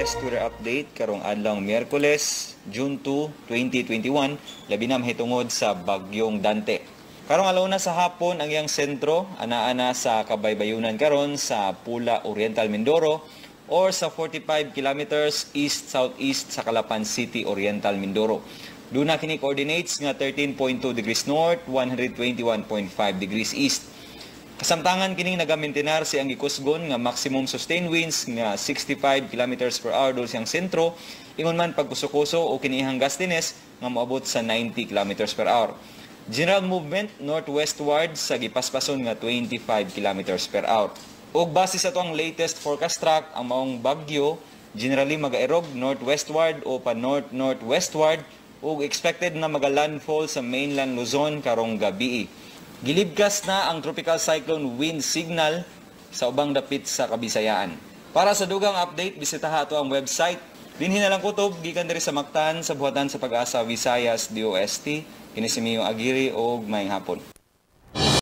Latest weather update karong adlaw Miyerkules, June 2, 2021, labi na mahitungod sa Bagyong Dante. Karong alauna sa hapon, ang iyang sentro anaa sa kabaybayunan karon sa Pula, Oriental Mindoro or sa 45 kilometers east-southeast sa Calapan City, Oriental Mindoro. Duna kini coordinates nga 13.2 degrees north, 121.5 degrees east. Kasamtangan kining nagamintinar siyang gikusgon nga maximum sustained winds nga 65 kilometers per hour dol siyang sentro, ingon man pagkuso-kuso o kinihang gustiness nga moabot sa 90 kilometers per hour. General movement northwestward sa gipaspason nga 25 kilometers per hour. Ug base sa atoang latest forecast track, ang maong bagyo generally magairog northwestward o pa north-northwestward ug expected na maga-landfall sa mainland Luzon karong gabi. Gilibkas na ang tropical cyclone wind signal sa ubang dapit sa Kabisayaan. Para sa dugang update, bisitaha atoang website. Dinhi na lang kutob gikan diri sa Mactan sa buhatan sa Pag-asa Visayas DOST. Kini si Mio Aguirre og maayong hapon.